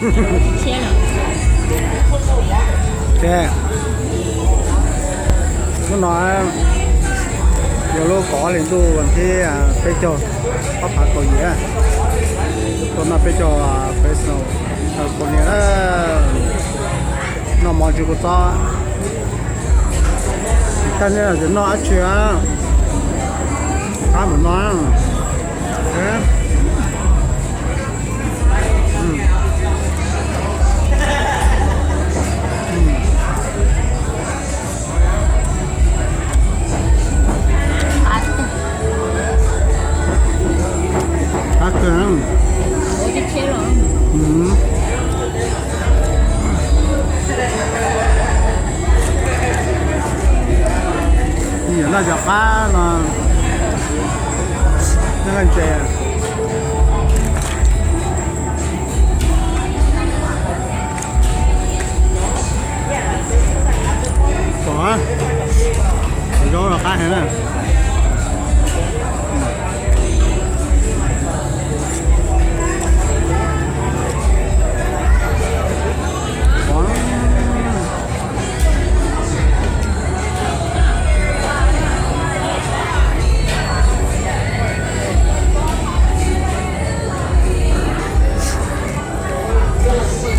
Ces hnub no yog lub kaum ob hlis ntuj vas thib peb caug, ob phav kaum yim, tuaj noj peb caug Fresno, California, noj mov ntsis kua txob. Tag noj dab tsi, qab mus no. Qab kawg. Yog noj cov qab no, noj ntses. Pom, zaub no qab heev na.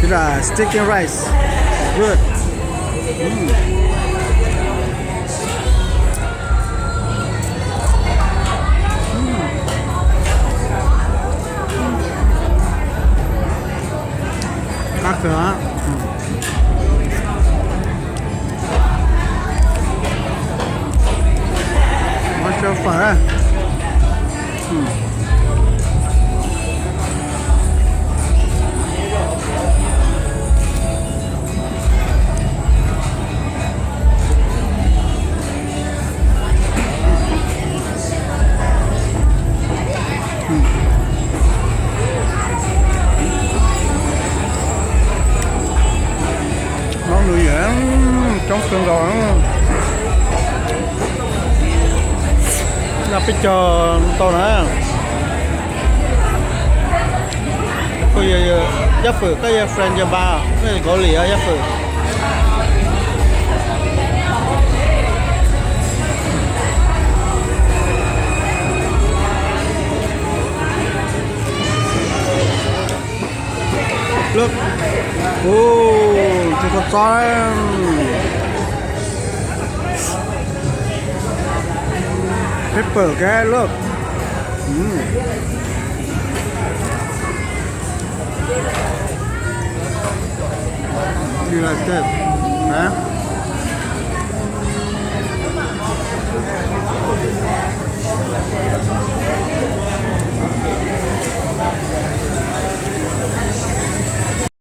This is sticky rice. Good. Mm. Qab kawg. Muab sab fawm. Nyob nws yam coob kawg nkaus. Noj peb caug tau na. Koj yog Yaj Fwm, koj yog friend Yaj Npa, koj yog Kaus Lim Yaj Fwm. Look. Tus kua txob. Pepper, okay, look. Mm. You like that, huh?